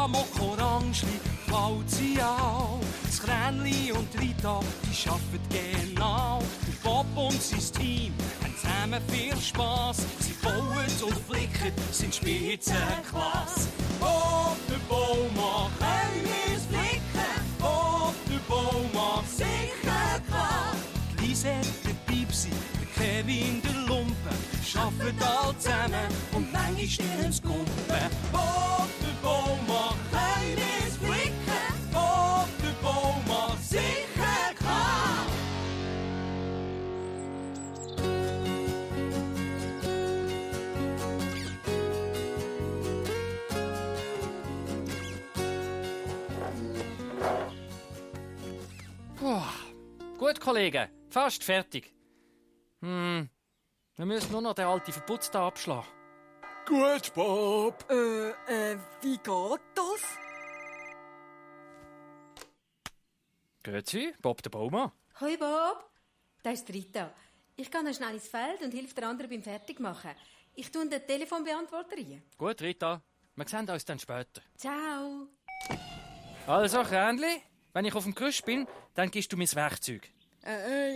Mokkorangli, Fauzi auch. Das Kränli und Rita, die arbeiten genau. Der Bob und sein Team haben zusammen viel Spass. Sie bauen und flicken, sind Spitzenklasse. Bob, der Baumann, können wir's flicken? Bob, der Baumann, sicher klar. Die Lisette, der Pipsi, der Kevin, der Lumpen, arbeiten alle zusammen und manchmal stirnen's Kumpen. Bob, der Baumann, können wir's flicken? Bob, der Baumann, sicher klar. Gut, Kollegen, fast fertig. Wir müssen nur noch den alten Verputz da abschlagen. Gut, Bob. Wie geht das? Grüezi, Bob der Baumann. Hoi Bob, da ist Rita. Ich gehe noch schnell ins Feld und helfe der anderen beim Fertigmachen. Ich tue den Telefonbeantworter rein. Gut, Rita, wir sehen uns dann später. Ciao. Also, Kränli, wenn ich auf dem Gerüst bin, dann gibst du mir das Werkzeug.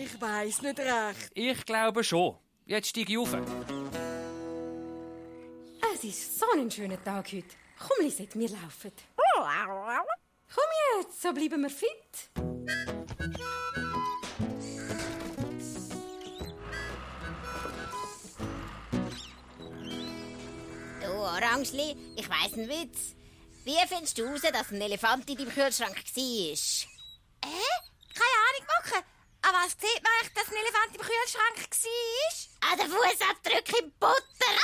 Ich weiss nicht recht. Ich glaube schon. Jetzt steige ich auf. Es ist so ein schöner Tag heute. Komm, Lisette, wir laufen. Komm jetzt, so bleiben wir fit. Du, Orangeli, ich weiss einen Witz. Wie findest du raus, dass ein Elefant in deinem Kühlschrank war? Keine Ahnung, Mocke. Aber was sieht man eigentlich, dass ein Elefant im Kühlschrank war? An den Fußabdruck in Butter.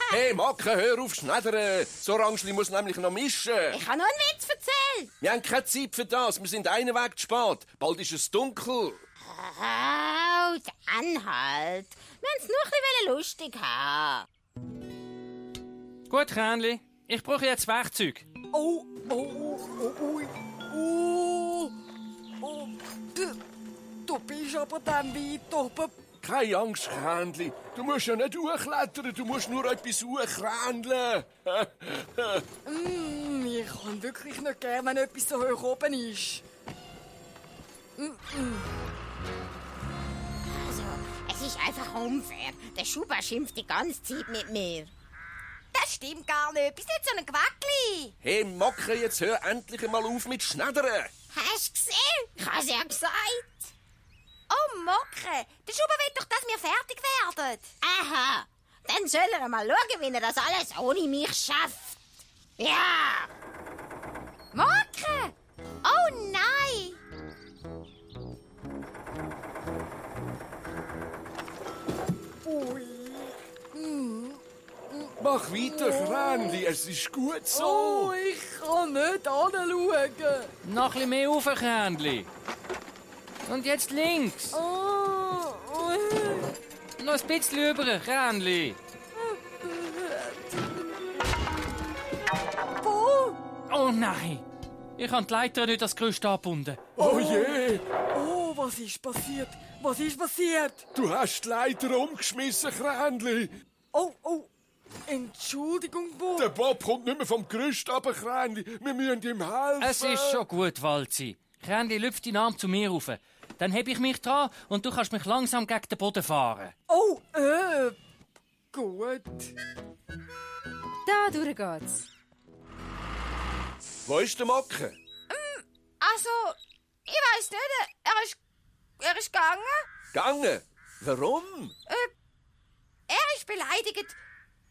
Hey, Macke, hör auf schneidern. Das Orangeli muss nämlich noch mischen. Ich habe nur einen Witz erzählt. Wir haben keine Zeit für das. Wir sind einen Weg zu spät. Bald ist es dunkel. Oh, dann halt. Wir haben es nur ein bisschen lustig haben. Gut, Kränli, ich brauche jetzt Werkzeug. Du bist aber dann weit oben. Keine Angst, Kränli. Du musst ja nicht hochklettern. Du musst nur etwas hochkrändeln. Ich kann wirklich nicht gern, wenn etwas so hoch oben ist. Also, es ist einfach unfair. Der Schuber schimpft die ganze Zeit mit mir. Das stimmt gar nicht. Bist nicht so ein Gewackli. Hey, Macke, jetzt hör endlich einmal auf mit Schneidern. Hast du gesehen? Ich habe es ja gesagt. Oh, Mocke, der Schuber will doch, dass wir fertig werden. Aha, dann soll er mal schauen, wie er das alles ohne mich schafft. Ja! Mocke! Oh nein! Mach weiter, Kränli. Es ist gut so. Oh, ich kann nicht hinschauen. Noch ein bisschen mehr rauf, Kränli. Und jetzt links. Noch ein bisschen über, Kränli. Oh nein! Ich habe die Leiter nicht das Gerüst angebunden. Oh je! Oh, was ist passiert? Was ist passiert? Du hast die Leiter umgeschmissen, Kränli. Oh, Entschuldigung, Bob. Der Bob kommt nicht mehr vom Gerüst runter, Kränli. Wir müssen ihm helfen. Es ist schon gut, Walzi. Kränli, lüpf deinen Arm zu mir rauf. Dann heb ich mich dran und du kannst mich langsam gegen den Boden fahren. Oh, gut. Da durch geht's. Wo ist der Macke? Also, ich weiss nicht. Er ist gegangen. Gange? Warum? Er ist beleidigt,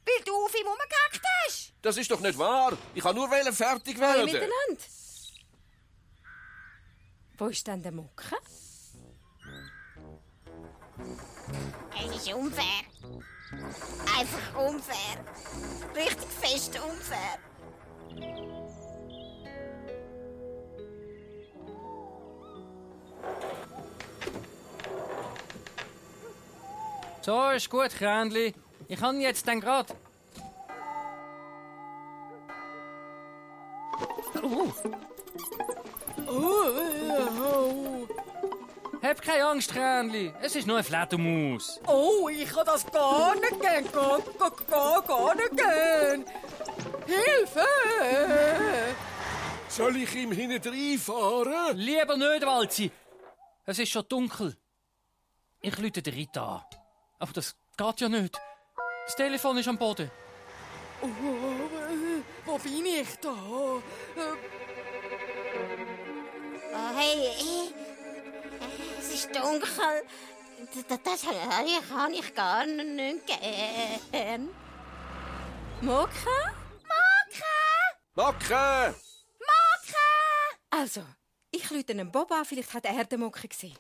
weil du auf ihm rumgehackt hast. Das ist doch nicht wahr. Ich kann nur fertig Alle werden. miteinander. Wo ist denn der Mucke? Es ist unfair. Einfach unfair. Richtig fest unfair. So, ist gut, Kränli. Ich kann jetzt dann grad. Hab keine Angst, Kränli. Es ist nur eine Fledermaus. Oh, ich kann das gar nicht gern. Gar nicht gern. Hilfe! Soll ich ihm hinten reinfahren? Lieber nicht, Walzi. Es ist schon dunkel. Ich rufe den Rita an. Aber das geht ja nicht. Das Telefon ist am Boden. Oh, wo bin ich da? Hey, es ist dunkel. Das habe ich gar nicht gern. Mokka? Macke! Also, ich rufe einen Bob an, vielleicht hat er den Mokka gesehen.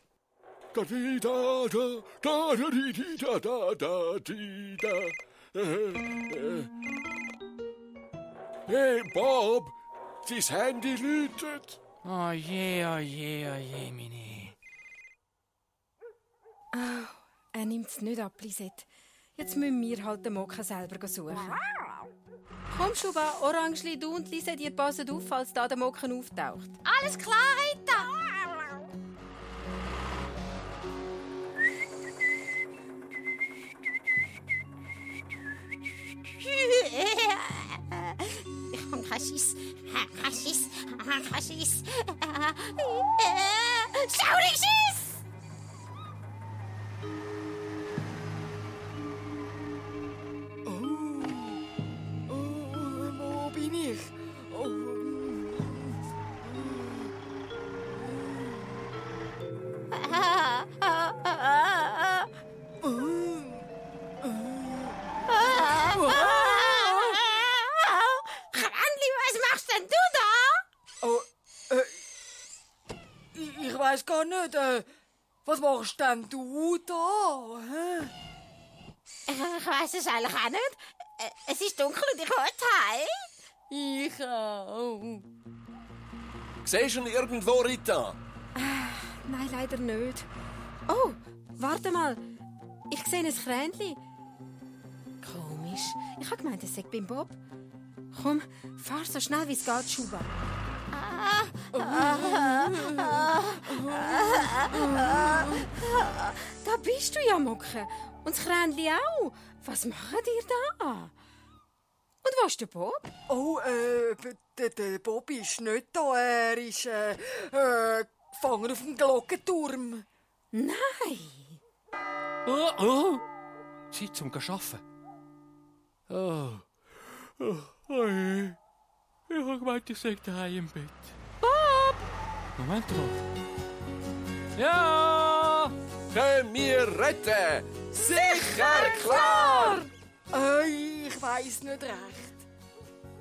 Hey, Bob, dein Handy läutet. Oh je, meine. Er nimmt es nicht ab, Lisette. Jetzt müssen wir halt den Mokka selber suchen. Komm, Schuba, Orangeli, du und Lisette, ihr passt auf, falls da der Mokka auftaucht. Alles klar, Rita. Ich habe keinen Schiss. Schaurigschiss! Wo bin ich? Kränli, was machst denn du da? Ich weiß gar nicht. Was machst denn du da? Hä? Ich weiss es eigentlich auch nicht. Es ist dunkel und ich wollte heim. Ich auch. Siehst du ihn irgendwo, Rita? Nein, leider nicht. Oh, warte mal. Ich sehe ein Kränchen. Komisch. Ich habe gemeint, es sei beim Bob. Komm, fahr so schnell wie es geht, Schuba. Da bist du ja, Mokka. Und das Kränchen auch. Was macht ihr da? Und wo ist der Bob? Oh, der Bob ist nicht da. Er ist gefangen auf dem Glockenturm. Nein. Oh. Zeit zum Arbeiten. Oh. Ich habe gemeint, ich sei daheim im Bett. Bob! Moment mal. Ja! Können wir retten? Sicher, klar! Ich weiss nicht recht.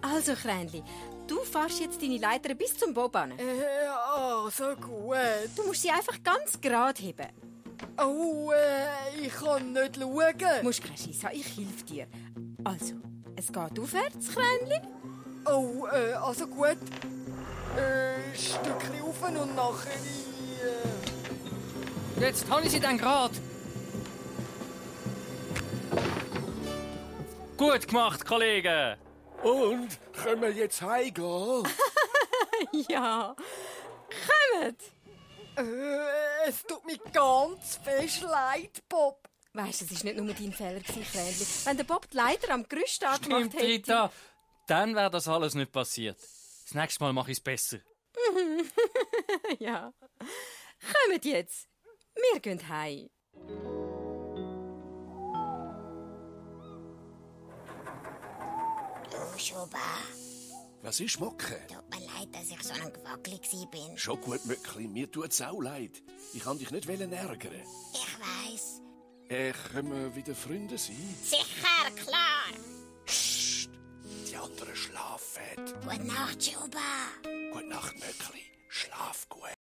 Also, Kränchen, du fährst jetzt deine Leiter bis zum Bob an. So gut. Du musst sie einfach ganz gerade heben. Oh, ich kann nicht schauen. Du musst keinen Schiss haben, ich helfe dir. Also, es geht aufwärts, Kränchen. Oh, also gut. Ein Stückchen rauf und nachher Jetzt habe ich sie dann gerade. Gut gemacht, Kollege. Und können wir jetzt heimgehen? Ja. Kommt! es tut mir ganz fest leid, Bob. Weisst du, es war nicht nur dein Fehler, Kränchen. Wenn der Bob die Leiter am Gerüst angemacht Stimmt, hätte... Rita. Dann wäre das alles nicht passiert. Das nächste Mal mache ich es besser. Ja. Kommt jetzt. Wir gehen heim. Du, Schuba, Was ist, Mocke? tut mir leid, dass ich so ein Gewackeli war. Schon gut, Möckli, mir tut's auch leid. Ich kann dich nicht ärgern. Ich weiss. Können wir wieder Freunde sein? Sicher, klar. Psst, die anderen schlafen. Gute Nacht, Schuba. Gute Nacht, Möckli. Schlaf gut.